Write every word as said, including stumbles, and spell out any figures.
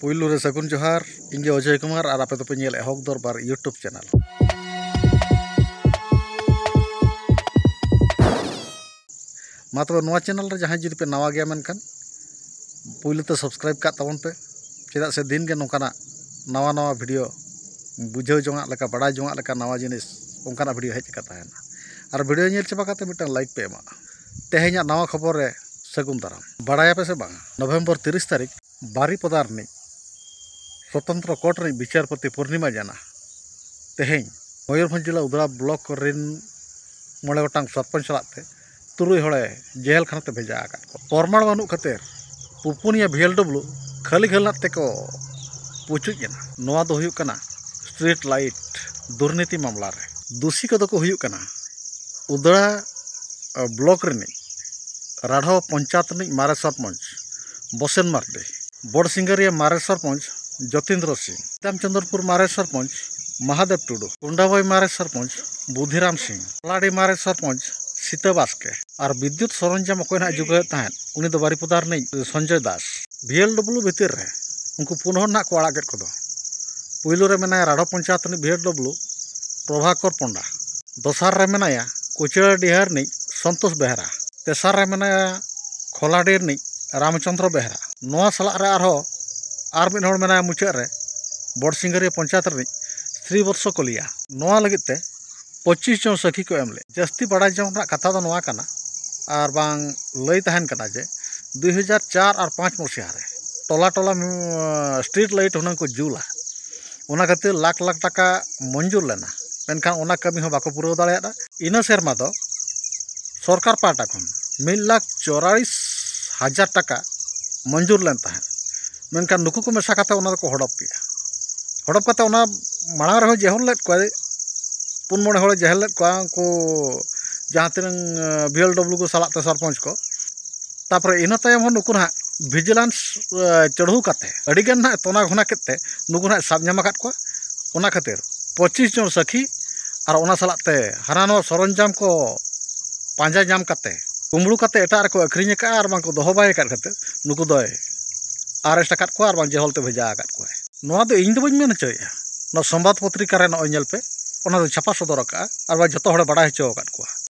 ᱯᱩᱭᱞᱩ ᱨᱮ ᱥᱟᱹᱜᱩᱱ ᱡᱚᱦᱟᱨ᱾ ᱤᱧ ᱜᱮ ᱚᱡᱚᱭ ᱠᱩᱢᱟᱨ ᱟᱨ ᱟᱯᱮ ᱫᱚᱯᱮ ᱧᱮᱞᱮᱫᱼᱟ ᱦᱚᱠ ᱫᱚᱨᱵᱟᱨ YouTube ᱪᱮᱱᱮᱞ᱾ ᱢᱟ ᱛᱚᱵᱮ, ᱱᱚᱣᱟ ᱪᱮᱱᱮᱞ ᱨᱮ ᱡᱟᱦᱟᱸᱭ ᱡᱩᱫᱤ ᱯᱮ ᱱᱟᱣᱟ ᱜᱮᱭᱟ ᱢᱮᱱᱠᱷᱟᱱ ᱯᱩᱭᱞᱩ ᱛᱮ ᱥᱟᱵᱥᱠᱨᱟᱭᱤᱵᱽ ᱠᱟᱜ ᱛᱟᱵᱚᱱ ᱯᱮ᱾ ᱪᱮᱫᱟᱜ ᱥᱮ ᱫᱤᱱ ᱜᱮ ᱱᱚᱝᱠᱟᱱᱟᱜ ᱱᱟᱣᱟ ᱱᱟᱣᱟ ᱵᱷᱤᱰᱤᱭᱳ, ᱵᱩᱡᱷᱟᱹᱣ ᱡᱚᱝᱟᱜ ᱞᱮᱠᱟ, ᱵᱟᱲᱟᱭ ᱡᱚᱝᱟᱜ ᱞᱮᱠᱟ ᱱᱟᱣᱟ ᱡᱤᱱᱤᱥ, ᱚᱱᱠᱟᱱᱟᱜ ᱵᱷᱤᱰᱤᱭᱳ ᱦᱮᱡ ᱟᱠᱟ ᱛᱟᱦᱮᱱᱟ᱾ ᱟᱨ ᱵᱷᱤᱰᱤᱭᱳ ᱧᱮᱞ ᱪᱟᱵᱟ ᱠᱟᱛᱮ ᱢᱤᱫᱴᱟᱝ ᱞᱟᱭᱤᱠ ᱯᱮ ᱮᱢᱟ᱾ ᱛᱮᱦᱮᱧᱟᱜ ᱱᱟᱣᱟ ᱠᱷᱚᱵᱚᱨ ᱨᱮ ᱥᱟᱹᱜᱩᱱ ᱫᱟᱨᱟᱢ᱾ ᱵᱟᱲᱟᱭᱟᱯᱮ ᱥᱮ ᱵᱟᱝ, ᱱᱚᱵᱷᱮᱢᱵᱚᱨ ᱛᱤᱨᱤᱥ ᱛᱟᱹᱨᱤᱠᱷ ᱵᱟᱨᱤᱯᱚᱫᱟ ᱨᱤᱱᱤᱡ ᱥᱚᱛᱚᱱᱛᱨᱚ ᱠᱳᱨᱴ ᱨᱤᱱᱤᱡ ᱵᱤᱪᱟᱹᱨᱯᱚᱛᱤ ᱯᱩᱨᱱᱤᱢᱟ ᱡᱟᱱᱟ ᱛᱮᱦᱮᱧ ᱢᱚᱭᱩᱨᱵᱷᱚᱸᱡᱽ ᱡᱮᱞᱟ ᱩᱫᱽᱲᱟ ᱵᱞᱚᱠ ᱨᱤᱱ ᱢᱚᱬᱮ ᱜᱚᱴᱟᱝ ᱥᱚᱨᱯᱚᱧᱪ ᱥᱟᱞᱟᱜ ᱛᱮ ᱛᱩᱨᱩᱭ ᱦᱚᱲᱮ ᱡᱮᱦᱮᱞ ᱠᱷᱟᱱᱟ ᱛᱮ ᱵᱷᱮᱡᱟ ᱟᱠᱟᱫ ᱠᱚᱣᱟ᱾ ᱯᱨᱚᱢᱟᱬ ᱵᱟᱹᱱᱩᱜ ᱠᱷᱟᱹᱛᱤᱨ ᱯᱩᱯᱩᱱᱤᱭᱟᱹ ᱵᱷᱤ ᱮᱞ ᱰᱚᱵᱽᱞᱤᱭᱩ ᱠᱷᱟᱹᱞᱤ ᱠᱷᱟᱹᱞᱱᱟᱜ ᱛᱮᱠᱚ ᱯᱩᱪᱩᱡ ᱮᱱᱟ᱾ ᱱᱚᱣᱟ ᱫᱚ ᱦᱩᱭᱩᱜ ᱠᱟᱱᱟ ᱥᱴᱨᱤᱴ ᱞᱟᱭᱤᱴ ᱫᱩᱨᱱᱤᱛᱤ ᱢᱟᱢᱞᱟ ᱨᱮ᱾ ᱫᱩᱥᱤ ᱠᱚᱫᱚ ᱠᱚ ᱦᱩᱭᱩᱜ ᱠᱟᱱᱟ ᱩᱫᱽᱲᱟ ᱵᱞᱚᱠ ᱨᱤᱱᱤᱡ ᱨᱟᱰᱷᱚ ᱯᱚᱧᱪᱟᱭᱮᱛ ᱨᱤᱱᱤᱡ ᱢᱟᱨᱮ ᱥᱚᱨᱯᱚᱧᱪ ᱵᱚᱥᱮᱱ ᱢᱟᱨᱰᱤ, ᱵᱚᱰ ᱥᱤᱝᱜᱟᱹᱨᱤᱭᱟᱹ ᱢᱟᱨᱮ ᱥᱚᱨᱯᱚᱧᱪ ᱡᱚᱛᱤᱱᱫᱨᱚ ᱥᱤᱝ, ᱨᱟᱢᱪᱚᱸᱫᱽᱨᱚᱯᱩᱨ ᱢᱟᱨᱮ ᱥᱚᱨᱯᱚᱧᱪ ᱢᱟᱦᱟᱫᱮᱵ ᱴᱩᱰᱩ, ᱠᱩᱱᱰᱟᱵᱚᱭ ᱢᱟᱨᱮ ᱥᱚᱨᱯᱚᱧᱪ ᱵᱩᱫᱷᱤᱨᱟᱢ ᱥᱤᱝ, ᱠᱷᱚᱞᱟᱰᱤ ᱢᱟᱨᱮ ᱥᱚᱨᱯᱚᱧᱪ ᱥᱤᱛᱟᱹ ᱵᱟᱥᱠᱮ ᱟᱨ ᱵᱤᱫᱽᱭᱩᱛ ᱥᱚᱨᱚᱧᱡᱟᱢ ᱚᱠᱚᱭ ᱱᱟᱦᱟᱜ ᱡᱩᱜᱟᱹᱣᱮᱫ ᱛᱟᱦᱮᱸᱫ, ᱩᱱᱤ ᱫᱚ ᱵᱟᱨᱤᱯᱚᱫᱟ ᱨᱤᱱᱤᱡ ᱥᱚᱧᱡᱚᱭ ᱫᱟᱥ᱾ ᱵᱷᱤ ᱮᱞ ᱰᱚᱵᱽᱞᱤᱭᱩ ᱵᱷᱤᱛᱤᱨ ᱨᱮ ᱩᱱᱠᱩ ᱯᱩᱱ ᱦᱚᱲ ᱱᱟᱦᱟᱜ ᱠᱚ ᱟᱲᱟᱜ ᱠᱮᱫ ᱠᱚᱫᱚ᱾ ᱯᱩᱭᱞᱩ ᱨᱮ ᱢᱮᱱᱟᱭᱟ ᱨᱟᱰᱷᱚ ᱯᱚᱧᱪᱟᱭᱮᱛ ᱨᱤᱱᱤᱡ ᱵᱷᱤ ᱮᱞ ᱰᱚᱵᱽᱞᱤᱭᱩ ᱯᱨᱚᱵᱷᱟᱠᱚᱨ ᱯᱚᱱᱰᱟ, ᱫᱚᱥᱟᱨ ᱨᱮ ᱢᱮᱱᱟᱭᱟ ᱠᱩᱪᱟᱹᱰᱤᱦᱟᱹ ᱨᱤᱱᱤᱡ ᱥᱚᱱᱛᱳᱥ ᱵᱮᱦᱨᱟ, ᱛᱮᱥᱟᱨ ᱨᱮ ᱢᱮᱱᱟᱭᱟ ᱠᱷᱚᱞᱟᱰᱤ ᱨᱤᱱᱤᱡ ᱨᱟᱢᱪᱚᱸᱫᱽᱨᱚ ᱵᱮᱦᱨᱟ᱾ ᱱᱚᱣᱟ ᱥᱟᱞᱟᱜ ᱨᱮ ᱟᱨᱦᱚᱸ ᱟᱨ ᱢᱤᱫ ᱦᱚᱲ ᱢᱮᱱᱟᱭᱟ ᱢᱩᱪᱟᱹᱫ ᱨᱮ, ᱵᱚᱰ ᱥᱤᱝᱜᱟᱹᱨᱤᱭᱟᱹ ᱯᱚᱧᱪᱟᱭᱮᱛ ᱨᱤᱱᱤᱡ ᱥᱨᱤᱵᱚᱛᱥᱚ ᱠᱚᱞᱤᱭᱟ᱾ ᱱᱚᱣᱟ ᱞᱟᱹᱜᱤᱫ ᱛᱮ ᱯᱚᱸᱪᱤᱥ ᱡᱚᱱ ᱥᱟᱹᱠᱷᱤ ᱠᱚ ᱮᱢ ᱞᱮᱫ᱾ ᱡᱟᱹᱥᱛᱤ ᱵᱟᱲᱟᱭ ᱡᱚᱝ ᱨᱮᱱᱟᱜ ᱠᱟᱛᱷᱟ ᱫᱚ ᱱᱚᱣᱟ ᱠᱟᱱᱟ, ᱟᱨ ᱵᱟᱝ ᱞᱟᱹᱭ ᱛᱟᱦᱮᱱ ᱠᱟᱱᱟ ᱡᱮ ᱫᱩᱭ ᱦᱟᱡᱟᱨ ᱪᱟᱨ ᱟᱨ ᱯᱟᱸᱪ ᱢᱚᱥᱤᱦᱟ ᱨᱮ ᱴᱚᱞᱟ ᱴᱚᱞᱟ, ᱩᱸ, ᱥᱴᱨᱤᱴ ᱞᱟᱭᱤᱴ ᱦᱩᱱᱟᱹᱝ ᱠᱚ ᱡᱩᱞᱟ, ᱚᱱᱟ ᱠᱷᱟᱹᱛᱤᱨ ᱞᱟᱠᱷ ᱞᱟᱠᱷ ᱴᱟᱠᱟ ᱢᱚᱧᱡᱩᱨ ᱞᱮᱱᱟ, ᱢᱮᱱᱠᱷᱟᱱ ᱚᱱᱟ ᱠᱟᱹᱢᱤ ᱦᱚᱸ ᱵᱟᱠᱚ ᱯᱩᱨᱟᱹᱣ ᱫᱟᱲᱮᱭᱟᱫᱟ᱾ ᱤᱱᱟᱹ ᱥᱮᱨᱢᱟ ᱫᱚ ᱥᱚᱨᱠᱟᱨ ᱯᱟᱦᱴᱟ ᱠᱷᱚᱱ ᱢᱤᱫ ᱞᱟᱠᱷ ᱪᱚᱣᱟᱞᱤᱥ ᱦᱟᱡᱟᱨ ᱴᱟᱠᱟ ᱢᱚᱧᱡᱩᱨ ᱞᱮᱱ ᱛᱟᱦᱮᱸᱫ, ᱢᱮᱱᱠᱷᱟᱱ ᱱᱩᱠᱩ ᱠᱚ ᱢᱮᱥᱟ ᱠᱟᱛᱮ ᱚᱱᱟ ᱫᱚᱠᱚ ᱦᱚᱰᱚᱯ ᱠᱮᱜᱼᱟ᱾ ᱦᱚᱰᱚᱯ ᱠᱟᱛᱮ ᱚᱱᱟ ᱢᱟᱲᱟᱝ ᱨᱮᱦᱚᱸ ᱡᱮᱦᱚᱞ ᱞᱮᱫ ᱠᱚᱣᱟᱭ, ᱯᱩᱱ ᱢᱚᱬᱮ ᱦᱚᱲᱮ ᱡᱮᱦᱚᱞ ᱞᱮᱫ ᱠᱚᱣᱟ, ᱩᱱᱠᱩ ᱡᱟᱦᱟᱸ ᱛᱤᱱᱟᱹᱝ, ᱟᱸ, ᱵᱷᱤ ᱮᱞ ᱰᱚᱵᱽᱞᱤᱭᱩ ᱠᱚ ᱥᱟᱞᱟᱜ ᱛᱮ ᱥᱚᱨᱯᱚᱧᱪ ᱠᱚ᱾ ᱛᱟᱯᱚᱨᱮ ᱤᱱᱟᱹ ᱛᱟᱭᱚᱢ ᱦᱚᱸ ᱱᱩᱠᱩ ᱱᱟᱦᱟᱜ ᱵᱷᱤᱡᱤᱞᱮᱱᱥ, ᱟᱸ, ᱪᱟᱹᱲᱦᱩ ᱠᱟᱛᱮ ᱟᱹᱰᱤᱜᱟᱱ ᱱᱟᱦᱟᱜ ᱛᱚᱱᱟ ᱜᱷᱚᱱᱟ ᱠᱮᱫ ᱛᱮ ᱱᱩᱠᱩ ᱱᱟᱦᱟᱜ ᱥᱟᱵ ᱧᱟᱢ ᱟᱠᱟᱫ ᱠᱚᱣᱟ᱾ ᱚᱱᱟ ᱠᱷᱟᱹᱛᱤᱨ ᱯᱚᱸᱪᱤᱥ ᱡᱚᱱ ᱥᱟᱹᱠᱷᱤ ᱟᱨ ᱚᱱᱟ ᱥᱟᱞᱟᱜ ᱛᱮ ᱦᱟᱱᱟ ᱱᱚᱣᱟ ᱥᱚᱨᱚᱧᱡᱟᱢ ᱠᱚ ᱯᱟᱸᱡᱟ ᱧᱟᱢ ᱠᱟᱛᱮ, ᱠᱩᱢᱵᱽᱲᱩ ᱠᱟᱛᱮ ᱮᱴᱟᱜ ᱨᱮᱠᱚ ᱟᱹᱠᱷᱨᱤᱧ ᱟᱠᱟᱫᱼᱟ ᱟᱨ ᱵᱟᱝ ᱠᱚ ᱫᱚᱦᱚ ᱵᱟᱭ ᱟᱠᱟᱫ ᱠᱷᱟᱹᱛᱤᱨ ᱱᱩᱠᱩ ᱫᱚᱭ ᱟᱨᱮᱥᱴ ᱟᱠᱟᱫ ᱠᱚᱣᱟ ᱟᱨ ᱵᱟᱝ ᱡᱮᱦᱚᱞ ᱛᱮ ᱵᱷᱮᱡᱟ ᱟᱠᱟᱫ ᱠᱚᱣᱟ᱾ ᱱᱚᱣᱟ ᱫᱚ ᱤᱧ ᱫᱚ ᱵᱟᱹᱧ ᱢᱮᱱ ᱦᱚᱪᱚᱭᱮᱫᱼᱟ, ᱱᱚᱣᱟ ᱥᱚᱢᱵᱟᱫ ᱯᱚᱛᱨᱤᱠᱟ ᱨᱮ ᱱᱚᱜᱼᱚᱭ ᱧᱮᱞ ᱯᱮ, ᱚᱱᱟ ᱫᱚ ᱪᱷᱟᱯᱟ ᱥᱚᱫᱚᱨ ᱟᱠᱟᱫᱼᱟ ᱟᱨ ᱵᱟᱝ ᱡᱚᱛᱚ ᱦᱚᱲᱮ ᱵᱟᱲᱟᱭ ᱦᱚᱪᱚ ᱟᱠᱟᱫ ᱠᱚᱣᱟ᱾